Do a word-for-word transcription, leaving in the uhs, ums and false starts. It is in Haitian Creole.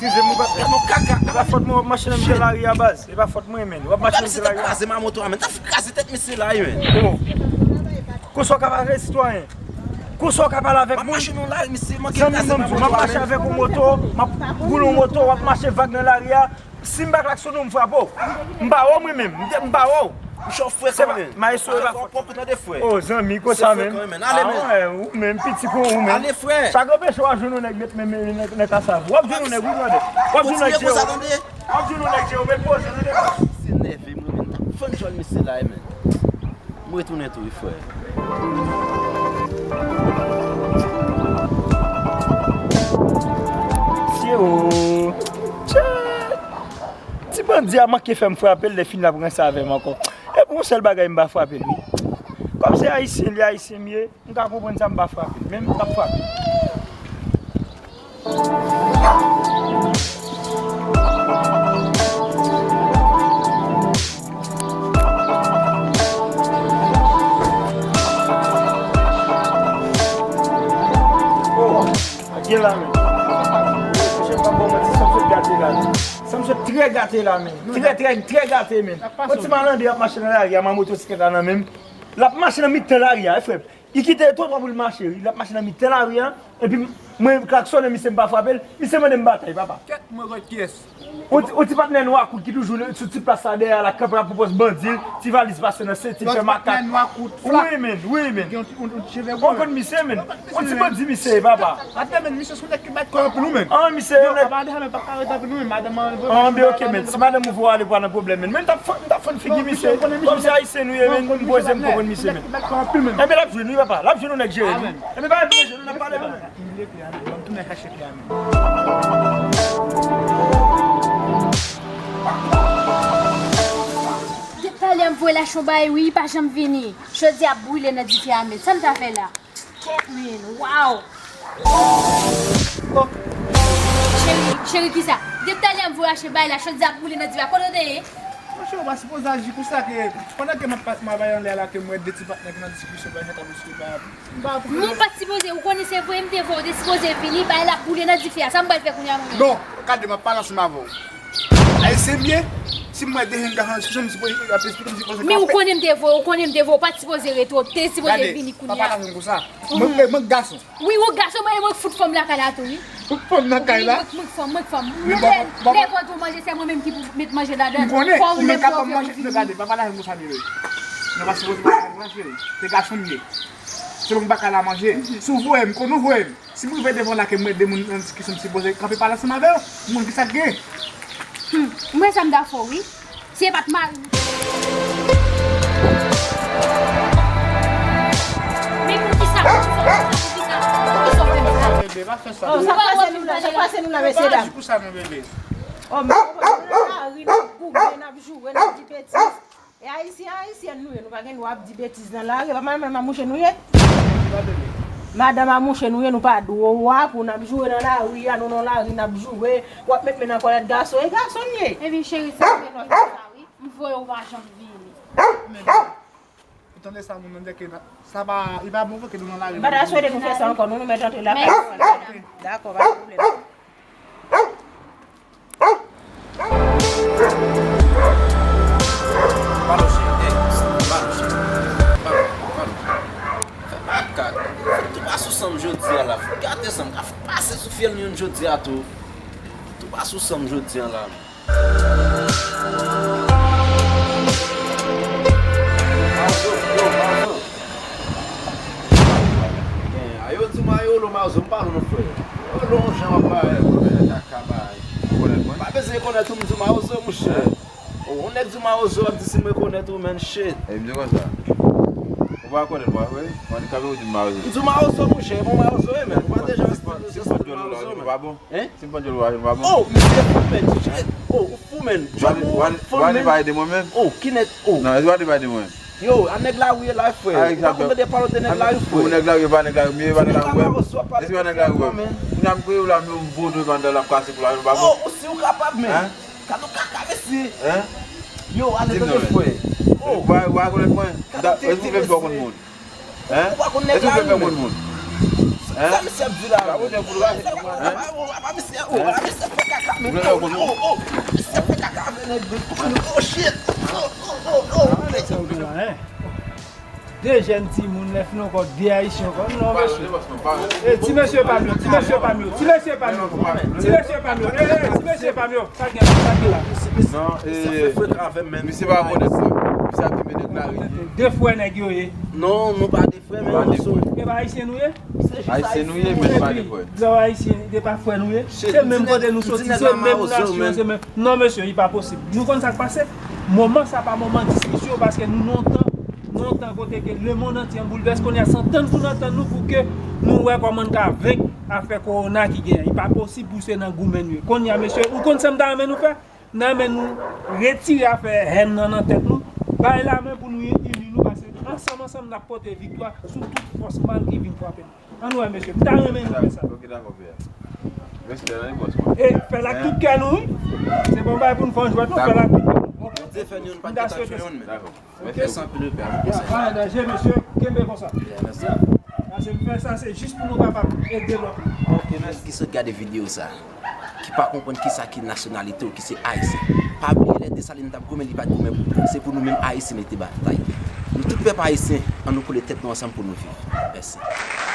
Eskize m, ou pa, e pa fòt mwen w ap mache nan mitan lari a, baz. E pa fòt mwen, menn. W ap mache nan mitan lari a. Kraze ma moto a, menn. T ap kraze tèt mesye la, menn. Oh. Konsa w ka pale, sitwayen? Konsa w ka pale avèk moun? M ap mache nan lari, mesye, manke kraze ma moto a, menn. M ap mache avèk yon moto, m ap boule yon moto, w ap mache vag nan lari a. Si m pa klaksonnen w, m frape w. M pa wè w mwen menm. M te, m pa wè w. M chofè kanmenm. Maestro, e pa fòt. Pran kou tande, frè. Oh, zanmi, konsa menm. Ale, men. Ah, ou menm, piti kon ou menm. Ale, frè. Sa k anpeche w ap jwenn yon nèg met men, men, nan, nan kasav. W ap jwenn yon nèg, wi, brother. W ap jwenn yon nèg, Jero. W ap jwenn yon nèg, Jero, met poze, tande. Se nève mwen menm. T ap fann djòl mesye la, men. M retounen tou, wi, frè. Jero. Tchè. Ti bandi a manke fè m frape l, lè fini l ap ranse avè m ankò. E pou yon sèl bagay m pa frape l, wi. Kòm se ayisyen, li ayisyen m ye, m ka konprann sa m pa frape l, men m t ap frape l. Oh, gen la, men. Monchè, m p ap ba w manti, sanm sot gate la, men. Sanm sot trè gate la, men. Trè, trè, trè gate, men. Yon ti malandren ap mache nan lari a, ma motosiklèt la nan men m. L ap mache nan mitan lari a, wi, frè m. Li kite twotwa pou l mache, wi. L ap mache nan mitan lari a, epi mwen klaksonnen misye, m pa frape l. Misye mande m batay, papa. Kèt mwen, kont kiyès? Yon ti, yon ti patnè nwa kout ki toujou sou ti plas la dèyè la, kanpe ap pran pòz bandi, ti valiz pase nan senti l, fè makak. Yon ti patnè nwa kout, flak. Wi, men, wi, men. Gen yon ti, yon, yon ti cheve gwo. Ou konn misye, men. Yon ti bandi misye ye, papa. Atè, men, misye se yon nèg ki bat kò anpil, wi, men. Ah, misye, yon nèg. Madanm pa ka ret anpil, wi, men. Madanm an. Ah, men ok, men. Si madanm ou voye ale, pral nan pwoblèm, men. Men m t ap fann, m t ap fann figi misye. Kòm se ayisyen nou ye, men, m poze m konprann misye, men. Enben, l ap jwenn, wi, papa. L ap jwenn yon nèg jere nou. Enben, pa jwenn nou, n ap pale, men. M vle pye a, men. Ban m tounen kache pye a, men. Depi talè m voye l achte yon bagay, wi, li pa janm vini. Chòdyè ap boule nan dife a, men. Sa m ta fè la? Kèt, men. Waw! Oh. Cheri, cheri, kisa? Depi talè m voye achte bagay la, chòdyè ap boule nan dife a. Kote w te ye? Monchè, ou pa sipoze aji konsa ke, pandan ke m ap pa-, m ap bay anlè a la, ke m wè de ti patnè ki nan diskisyon, pa fè tablo sou pa. M pa konprann. Non, ou pa t sipoze, ou konnen se vre, m te voye, ou te sipoze vini, bagay la ap boule nan dife a, sa m pral fè kounye a mwen menm? Non, gade, m ap pale ansanm avè w. Ayisyen m ye, si m wè de jèn gason nan diskisyon, m sipoze ap esplike, m sipoze kanpe. Men ou konnen m te voye, ou konnen m te voye, ou pa t sipoze rete, ou te sipoze vini kounye a. Gade, pa pale avè m konsa. Mwen, mwen gason. Wi, ou gason, mwen, mwen fout fanm lakay la tou, wi. Fout fanm nan kay la? Wi, mwen, mwen fanm, mwen fanm. Lè, lè vant ou manje, se mwen menm ki pou met manje ladan. M konnen, ou menm ka pa manje, men gade, pa pale avè m konsa, bebe. Nou pa sipoze pale konsa, cheri. Se gason m ye. Se pou m pa ka la manje. Si w voye m, konnen w voye m. Si m rive devan w la ke m wè de moun nan diskisyon, m sipoze kanpe pale ansanm avè yo. M konn kisa k gen. Hmm, m wè sa m ta fè w, wi. Si e pa t mari m. Men poukisa, poukisa, poukisa, poukisa w fè m sa? Bebe, pa fè sa. Oh, sa k pase nou la, sa k pase nou la, mesye dam? Pa aji konsa non, bebe. Oh, men, nan lari, n ap goumen, n ap joure, n ap di betiz. E ayisyen, ayisyèn nou ye, nou pa gen dwa ap di betiz nan lari. E pa madanm a mouche nou ye? Madanm a mouche nou ye, nou pa dwa pou n ap joure nan lari a, nou nan lari, n ap joure, w ap met men nan kòlèt gason, e gason n ye. Ebyen, cheri, sa gen lòt sa, wi. M voye w pa janm vini. Ou tande sa, moun nan di ke sa pa, li pa bon ke nou nan lari. M pa ta swete nou fè sa ankò, nou, nou mèt antre lakay nou. Dakò, pa gen pwoblèm. Balo cheri, ey, balo cheri. Balo, balo. Fè makak. Tou pa sou sanm jodi a la. Gate sanm, ka pase sou fyèl nou youn jodi a tou. Tou pa sou sanm jodi a la. Mazo, yo, Mazo. Gen, a yo di w Mayolo, Mazo, m pa konn non, frè. Mayolo, yon jan w ap parèt, frè, kaka bay. Ou konèt mwen? Pa bezwen konèt ou, m di w Mazo, monchè. Ou, yon nèg di w Mazo, w ap di si m rekonèt ou, man, shit. E, m di konsa. Ou pa konèt mwen, vre? Mwen, di kape ou di m Mazo. M di w Mazo, monchè, bon Mazo, e, men. Ou pa deja, se pa, se pa Mazo, men. Pa bon. Hein? Si m pran djòl ou aje m pa bon? Oh, misye fou, men. Oh, ou fou, men. Djòl ou fou, men. Ou ale pa ede mwen menm? Oh, ki nèg, oh. Non, ou ale pa ede mwen. Yo, a nèg lari ye la, frè. Ou pa konn tande pale de nèg lari, frè. Ou nèg lari, pa nèg lari, m ye pa nèg lari, frè. Eske pa nèg lari, frè? Kounya m kreye w la, m vodou pandan l ap kase kou la, nou pa bon? Oh, si ou kapab, men. Hein? Kado kaka, mesye. Hein? Yo, ale tande, frè. Oh. Ou pa, ou pa konèt mwen? Kado tete, mesye. Hein? Ou pa konn nèg la, ou menm. Hein? Sa misye ap di la? Apa misye, oh, apa misye fè kaka? Ou vle fè konnen? Oh, oh, oh. Sa fè kaka avè nèg mwen. Oh, shit. Oh, oh, oh, oh. Sa w gen la, hein? De jèn timoun, lè fin ankò, de ayisyen ankò. Non, mesye. Eh, ti mesye pa m yo, ti mesye pa m yo, ti mesye pa m yo. Ti mesye pa m yo, eh, eh, ti mesye pa m yo. Sa gen, sa gen la. Non, eh, misye pa abòne sa. Misye ap kenbe nèg la, wi. De frè nèg yo ye. Non, nou pa de frè, men nou sou. E pa ayisyen nou ye? Ayisyen nou ye, men nou pa de frè. Lè w ayisyen, de pa frè nou ye. Se menm kote nou soti, se menm nasyon, se menm. Non, mesye, li pa posib. Nou konn sa k pase? Moman sa pa moman diskisyon, paske nou nan yon tan, nan yon tan kote ke lemonn antye an boulvès, kounye a se antann pou n antann nou pou ke nou wè kòman n ka venk afè kowona ki genyen. Li pa posib pou se nan goumen nou ye. Kounye a, mesye, ou konn sa m ta renmen nou fè? N a renmen nou retire afè hèn nan nan tèt nou. Bay lamen pou nou ini nou, paske ansanm, ansanm, n ap pote viktwa sou tout fòs mal ki vin frape nou. Ann wè, mesye, m ta renmen nou fè sa. Ok, dakò, pè. Respè, nan bòs mwen. E fè l ak tout kè nou, wi. Se pa yon bagay pou n fè yon jwèt, non, fè l ak tout kè nou. Ok. Bondye fè nou youn, pa t gen tan tchwe youn, men. Dakò. Mèsi anpil, pè. Ya, pa an danje, mesye. Kenbe konsa. Ya, mèsi. Paske m fè sa, se jis pou nou kapab ede lòt. Ok, mèsi. Ki sot gade videyo sa, ki pa konprann kisa ki nasyonalite w, ki se ayisyen. Pa bliye lè Desalin t ap goumen, li pa t goumen pou, se pou nou menm ayisyen li te batay. Nou tout pèp ayisyen, ann nou kole tèt nou ansanm pou nou viv. Mèsi.